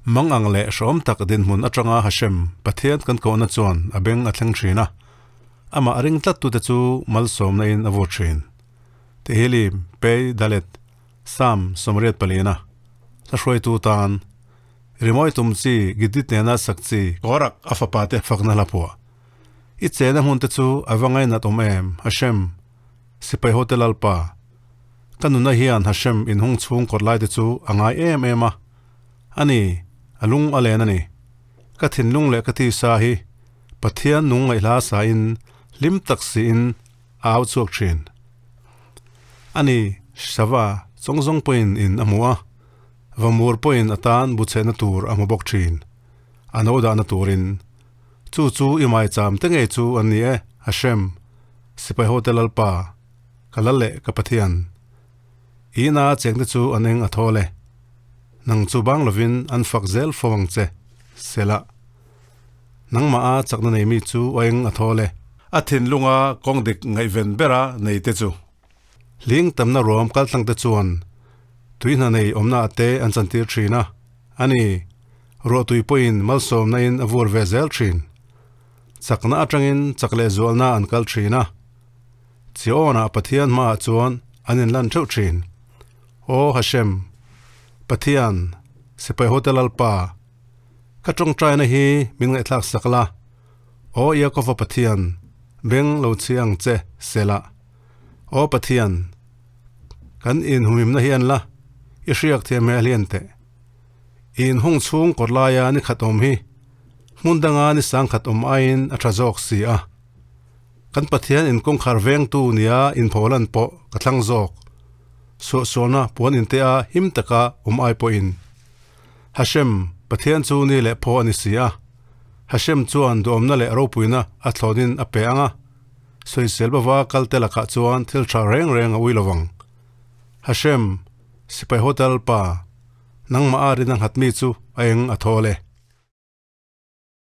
Mang ang leh hrehawm tak dinhmun atanga Hashem, Pathian kan kohna chuan a beng a thleng thin a, amah a ring tlattute chu malsawmna in a vur thin. Tehillim, Pei Dalet, Psalm 84, Hla hruaitu tan, Rimawi tum chi, Gidit nena sak chi, Korak a fapa te fakna hla phuah. I chena hmun te chu a va ngainat awm em, Hashem, Sipai hote Lalpa. Ka nuna hian Hashem inhung chhung kawt lai te chu a ngai em em a. A ni, a lung a len a ni. Ka thinlung leh ka tisa hi Pathian nung ngaihhla sain hlim tak siin a au chhuak thin. A ni, sava chawng zawng pawhin in a hmu a, vamur pawhin a tan bu chhehna tur a hmu bawk thin, a no dahna turin. Chu chu i maicham te ngei chu an ni e, Hashem, Sipai hote Lalpa, ka lal leh ka Pathian. Ina chengte chu an eng a thawl e. Nang chu bang lovin an fak zel fo ang che, Selah. Nangmah a chakna nei mi chu a eng a thawl e. A thinlunga kawng dik ngaihven bera nei te chu. Hling tamna ruam kaltlang te chuan tui hna nei awmna ah te an chantir thin a, a ni, ruahtui pawhin malsawmna in a vur ve zel thin. Chakna atangin chak leh zualna an kal thin a. Chiawnah Pathian hmaah chuan an inlan theuh thin. Aw Hashem, Pathian, Sipai hote Lalpa, ka tawngtaina hi min ngaihthlak sak la, Aw Iakova Pathian, beng lo chhi ang che, Selah. Aw Pathian, kan inhumhimna hi en la, i hriak thiam hmel hi en teh. I inhung chhung kawt laia ni khat awm hi hmun danga ni sang khat awm aiin a tha zawk si a. Kan Pathian in kawngkhar vengtu nia inpholan pawh ka thlang zawk. Suahsualna puan inte a him taka awm ai pawhin. Hashem, Pathian chu ni leh phaw a ni si a. Hashem chuan duhawmna leh ropuina a thlawnin a pe ang a. Sawisel bava kalte lakah chuan thil tha reng reng a ui lovang. Hashem, Sipai Hotel pa, nangmah a rin a nghat mi chu a eng a thawl e.